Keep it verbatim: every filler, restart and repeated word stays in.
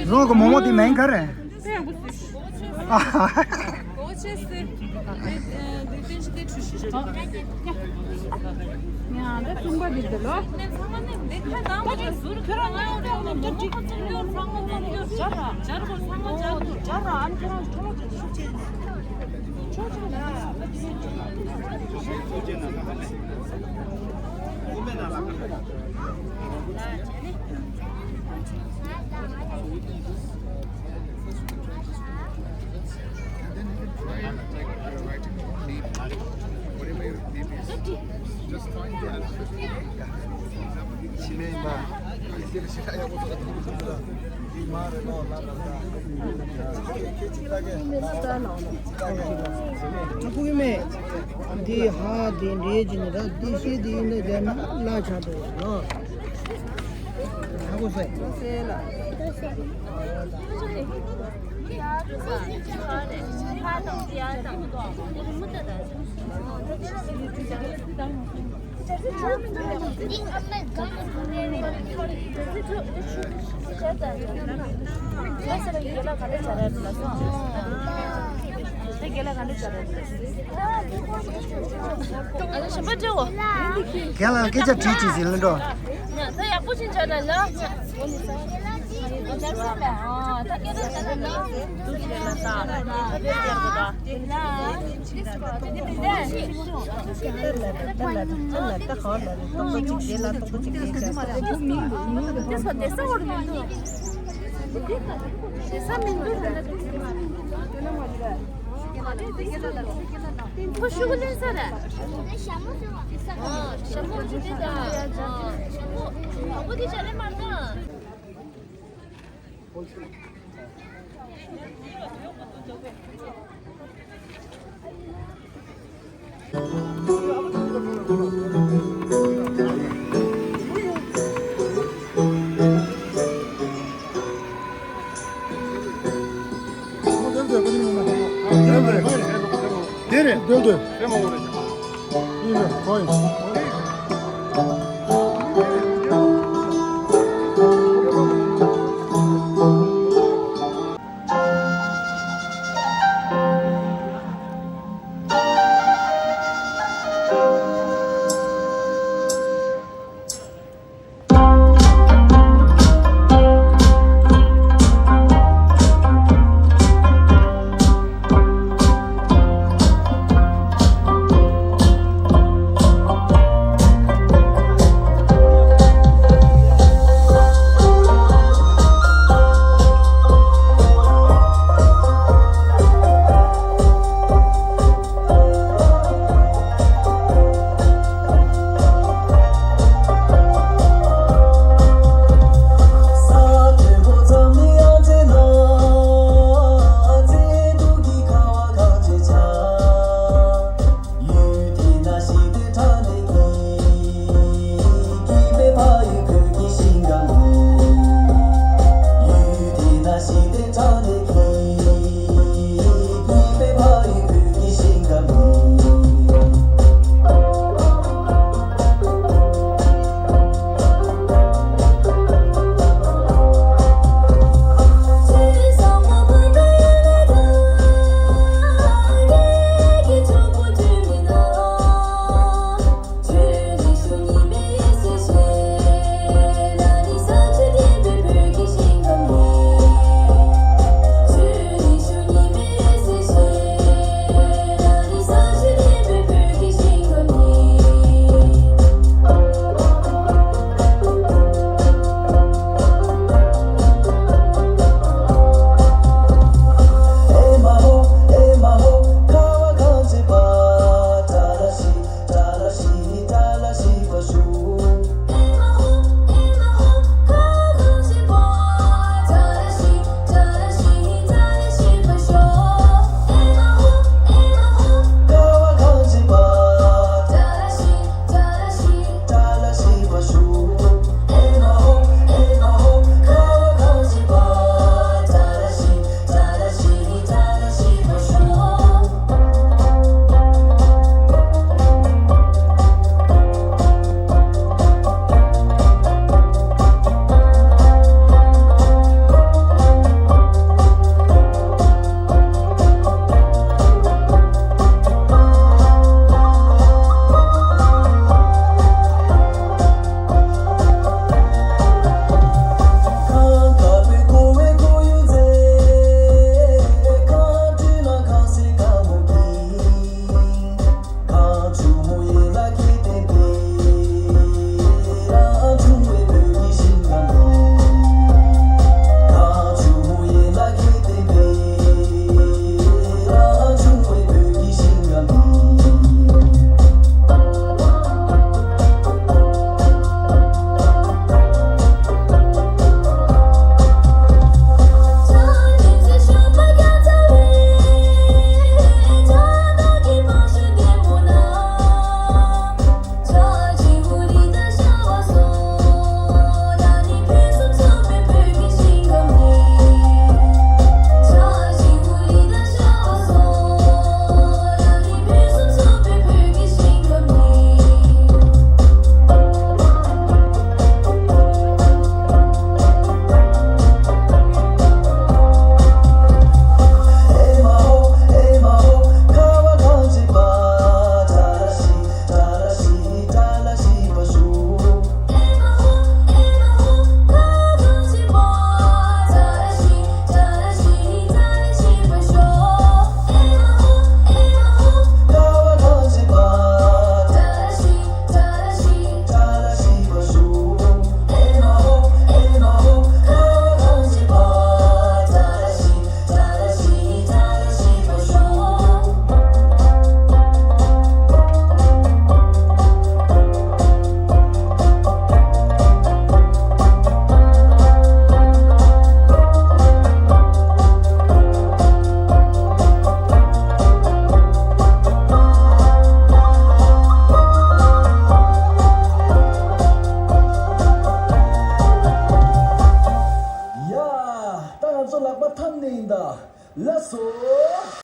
རོགས་ཀྱི་མོག་མོག་དེ་མིང་ག་རེ། ཨ་ཧ། ཡང་ད་གསུམ་པ་འདི་འདི་ལོ། And then you can try, uh, writing your name, whatever your name is. Just find the alphabet. འདི་ཧ་འདི་འདྲའི་ཅི་ནི་ར་འདི་ཤེས་འདི་ཡིན་ན་རྒྱ་ན་ལ་ཆ་འདུག་ལོ། ཧ་གོ་སོང་། རྒན་ལགས་སྐད་ཆ་དྲིས་ཅིག་ཟེར་ལེ་འགྲོ། ད་ཡག་པོ་ཞིག་བྱས་ན་ལ། ཁོ་ཤུ་གུ་ལེན་ས་རེད། ཨ། ཞྭ་མོ་ཟེར་བ། ཨ། ཞྭ་མོ་ཞྭ་མོ་ཞྭ་མོ་དེ་ཞྭ་མོ་དང་པོ་དེ་ཞྭ་ལེ་མ་ན། དེ་རེད།